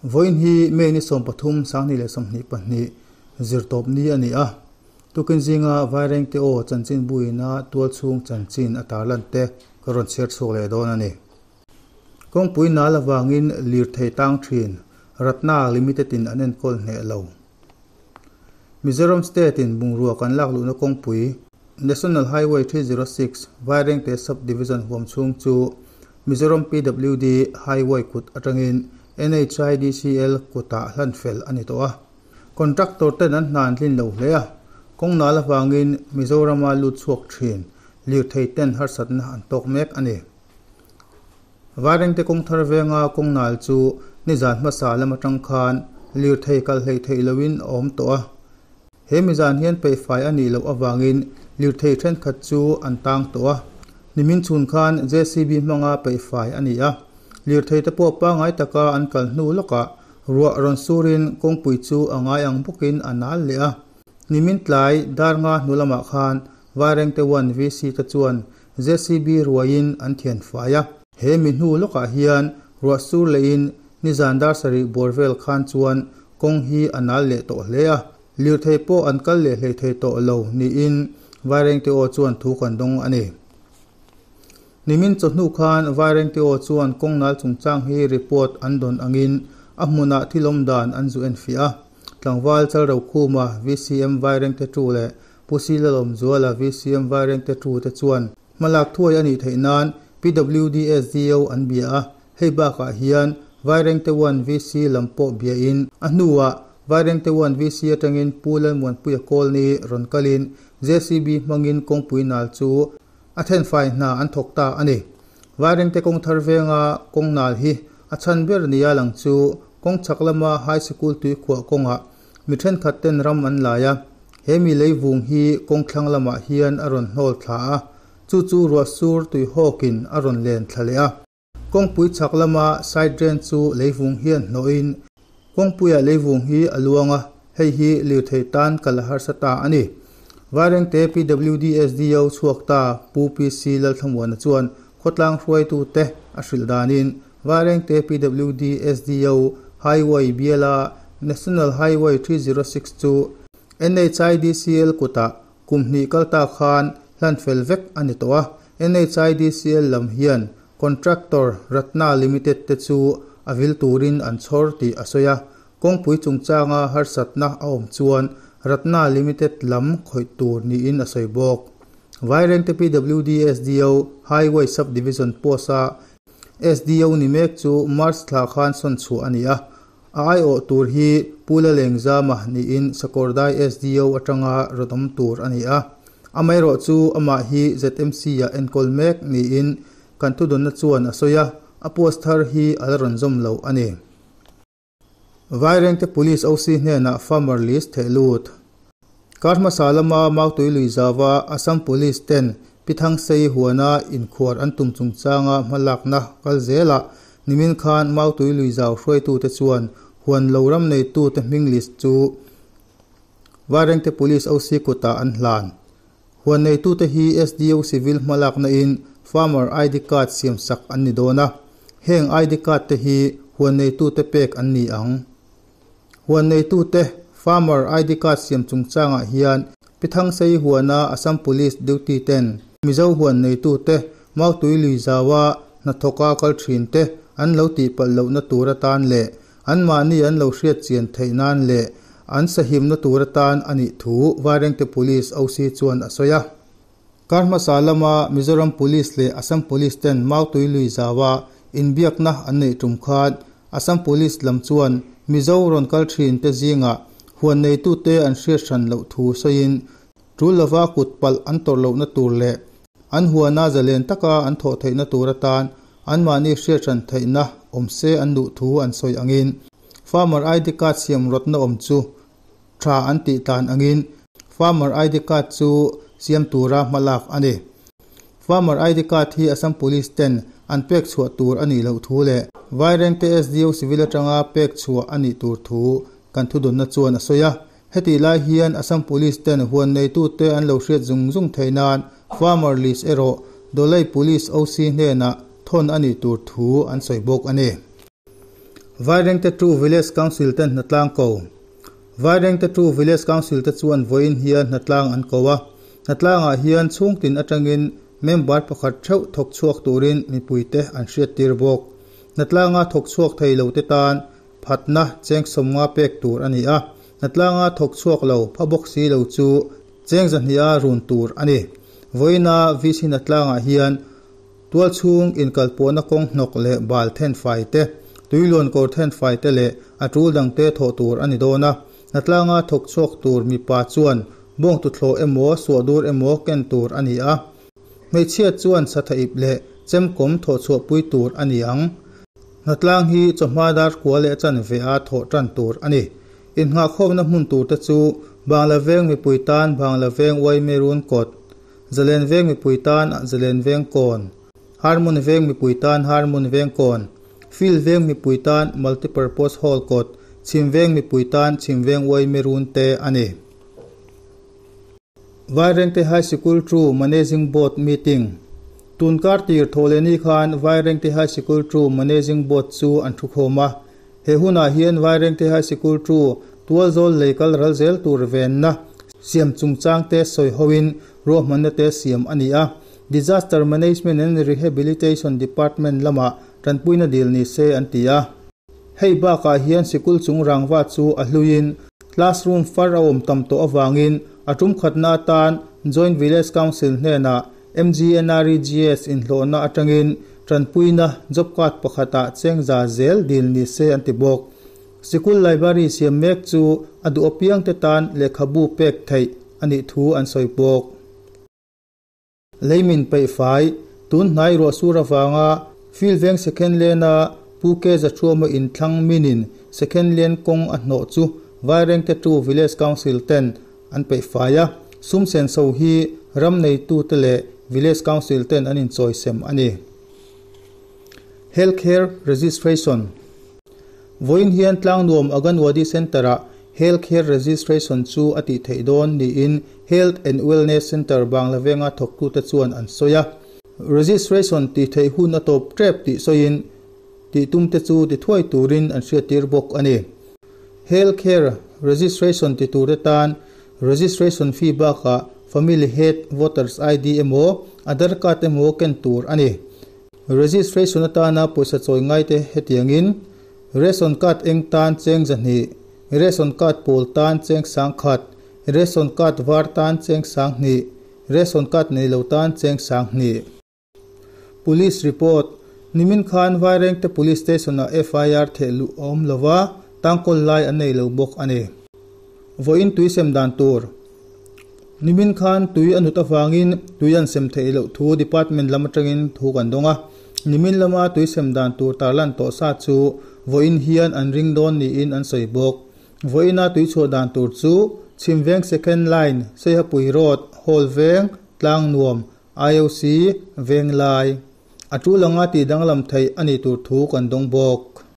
Vawiin hi May ni 13 2022 zirtawp ni a ni a. Tukin zinga Vairengte aw chanchin buina tualchhung chanchin a tarlan te ka rawn chhiar chhuak leh dawn a ni. Kawngpui nal avangin lirthei tang thin Ratna Limited in an enkawl hneh lo. Mizoram State in bungrua kan lak luhna kawngpui National Highway 306 Vairengte Sub Division huam chhung chu Mizoram PWD Highway kut atangin NHIDCL kutah hlan fel a ni tawh a. Contractor ten an hna an tlin lo hle a, kawng nal avangin Mizorama lut chhuak thin lirthei ten harsatna an tawk mek a ni. Vairengte kawng thar venga kawng nal chu nizan hmasa lam atang khan lirthei kal hlei theih loin a awm tawh a. He mizan hian peihfai a nih loh avangin lirthei thenkhat chu an tang tawh a. Nimin chhun khan JCB hmanga peihfai a ni a. Lirthei te pawh pangai taka an kal hnu lawkah ruah rawn surin kawngpui chu a ngai ang bawkin a nal leh a. Nimin tlai dar nga hnu lamah khan Vairengte 1 VC te chuan JCB ruaiin an thian fai a. He mi hnu lawkah hian ruah sur lehin nizan dar sarih bawr vel khan chuan kawng hi a nal leh tawh hle a. Lirthei pawh an kal leh hlei thei tawh lo niin Vairengte aw chuan thu kan dawng a ni. Nimin chawhnu khan Vairengte aw chuan kawng nal chungchang hi report an dawn angin a hmunah thil awm dan an zu enfiah a. Tlangval Chalrokhuma VCM Vairengte tu leh Pu Silalawmzuala VCM Vairengte tu te chuan hmalak thuai a nih theih nan PWD SDO an bia a, hei bakah hian Vairengte 1 VC lam pawh biain a hnuah Vairengte 1 VC atangin Pu Lalmuanpuia Kawlni rawn kalin JCB hmangin kawngpui nal chu a thenfai hna an thawk ta a ni. Vairengte kawng thar venga kawng nal hi a chhan ber nia lang chu kawng chhak lama high sikul tuikhuah kawngah mi thenkhat ten ram an lai a. He mi leivung hi kawng thlang lamah hian a rawn hnawl thla a, chu chu ruah sur tui hawkin a rawn len thla leh a. Kawngpui chhak lama side drain chu leivung hian hnawhin kawngpuiah leivung hi a luang a, hei hi lirthei tan kal a harsa ta a ni. Vairengte PWD SDO chhuak ta Pu PC Lalthlamuana chuan khawtlang hruaitute a hrilh danin Vairengte PWD SDO Highway biala National Highway 306 chu NHIDCL kutah kum hnih kal ta khan hlan fel vek a ni tawh a. NHIDCL lam hian contractor Ratna Limited te chu a vil turin an chhawr tih a sawi a. Kawngpui chungchanga harsatna a awm chuan Ratna Limited lam khawih tur niin a sawi bawk. Vairengte PWD SDO Highway Sub-Division post-a SDO ni mek chu March thla khan sawn chhuah a ni a. A aiawh tur hi Pu Lalengzama niin Sakawrdai SDO atanga rawn awm tur a ni a. Amaherawh chu amah hi ZMC-ah enkawl mek niin kan thudawnna chuan a sawi a, a post thar hi a la rawn zawm lo a ni. Vairengte Police OC hnenah farmer list theh lut. Kar hmasa lama Mautui lui zauva Assam Police ten Pithangsei huana inkhuar an tum chungchanga hmalakna kal zelah nimin khan Mautui lui zau hruaitute chuan huan lo ram neitute hming list chu Vairengte Police OC kutah an hlan. Huan neitute hi SDO Civil hmalakna in Farmer ID Card siam sak an ni dawn a, heng ID Card te hi huan neitute pek an ni ang. Huan neitute Farmer ID Card siam chungchangah hian Pithangsei huana Assam Police duty ten Mizo huan neitute Mautui lui zaua hnathawka kal thin te an lo tihpalh lohna tur atan leh anmahni an lo hriat chian theih nan leh an sahimna tur atan a nih thu Vairengte Police OC chuan a sawi a. Kar hmasa lama Mizoram Police leh Assam Police ten Mautui lui zaua inbiakna an neih tum khan Assam Police lam chuan Mizo rawn kal thin te zingah huan neitute an hriat hran loh thu sawiin tul lova kut palh an tawrh lohna tur leh an huana zalen taka an thawh theihna tur atan anmahni hriat hran theihna awm se an duh thu an sawi angin Farmer ID Card siam rawtna awm chu tha an tih tlan angin Farmer ID Card chu siam tura hmalak a ni. Farmer ID Card hi Assam Police ten an pek chhuah tur a nih loh thu leh Vairengte SDO Civil atanga pek chhuah a nih tur thu kan thudawnna chuan a sawi a. Hetih lai hian Assam Police ten huan neitute an lo hriat zung zung theih nan Farmer List erawh Dawlei Police OC hnenah thawn a nih tur thu an sawi bawk a ni. Vairengte Two Village Council ten hnatlang ko. Vairengte Two Village Council te chuan vawiin hian hnatlang an ko a. Hnatlangah hian chhungtin atangin member pakhat theuh thawk chhuak turin mipuite an hriattir bawk. Hnatlanga thawk chhuak thei lo te tan phatna cheng sawmnga pek tur a ni a. Hnatlanga thawk chhuak lo pha bawk si lo chu cheng zahniha run tur a ni. Vawiina VC hnatlangah hian Tualchhung inkalpawhna kawng hnawk leh bal thenfai te, tuiluan kawr thenfai te leh a tul dangte thawh tur a ni dawn a. Hnatlanga thawk chhuak tur mipa chuan bawng tuthlawh emaw suahdur emaw ken tur a ni a. Hmeichhia chuan satha ip leh chemkawm thawhchhuahpui tur a ni ang. Hnatlang hi chawhma dar kua leh chanve a thawh tan tur a ni. Innghahkhawmna hmun tur te chu Bangla Veng mipui tan Bangla Veng Uaime Run Kawt, Zalen Veng mipui tan Zalen Veng Kawn, Harmun Veng mipui tan Harmun Veng Kawn, Field Veng mipui tan Multipurpose Hall Kawt, Chhim Veng mipui tan Chhim Veng Uaime Run te a ni. Vairengte High Sikul Two Managing Board Meeting Tunkar tir Thawhlehni khan Vairengte High Sikul Two Managing Board chu an thukhawm a. He hunah hian Vairengte High Sikul Two tualzawl lei kal ral zel tur venna siam chungchangte sawi hoin ruahmanna te siam a ni a. Disaster Management and Rehabilitation Department lamah tanpuina dil ni se an ti a. Hei bakah hian sikul chung rangva chu a hluiin classroom far a awm tam tawh avangin a tum khatna atan Joint Village Council hnenah MGNREGS inhlawhna atangin tanpuina job card pakhatah chengza zel dil ni se an ti bawk. Sikul library siam mek chu a duh apiangte tan lehkhabu pek theih a nih thu an sawi bawk. Leimin peihfai, tun hnai ruahsur avanga Field Veng Second Lane-a Pu Ke Zathuama inthlang minin Second Lane kawng a hnawh chu Vairengte Two Village Council ten an peihfai a, sum senso hi ram neitute leh Village Council ten an inchawisem a ni. Healthcare Registration. Vawiin hian Tlangnuam Aganwadi Centre-ah Healthcare Registration chu a tih theih dawn niin Health and Wellness Centre Bangla venga thawktute chuan an sawi a. Registration tih theih hun a tawp tep tih sawiin tih tumte chu ti thuai turin an hriattir bawk a ni. Healthcare Registration ti turte tan Registration fee bakah Family Head Voters ID emaw Aadhar Card emaw ken tur a ni. Registration atana pawisa chawi ngaite hetiangin Ration card eng tan cheng zahnih, Ration card pawl tan cheng sangkhat, Ration card var tan cheng sanghnih, Ration card nei lo tan cheng sanghnih. Police report, Nimin khan Vairengte Police Station-ah FIR theh luh a awm lo va, tangkawl lai an nei lo bawk a ni. Vawiin tui sem dan tur. Nimin khan tui a nut avangin tui an sem theih loh thu department lam atangin thu kan dawng a. Nimin lama tui sem dan tur tarlan tawh sa chu vawiin hian an ring dawn niin an sawi bawk. Vawiina tui chhuah dan tur chu Chhimveng Second Line, Seihapui Road, Hall Veng, Tlangnuam, IOC, Venglai. A tul anga tih danglam theih a nih tur thu kan dawng bawk.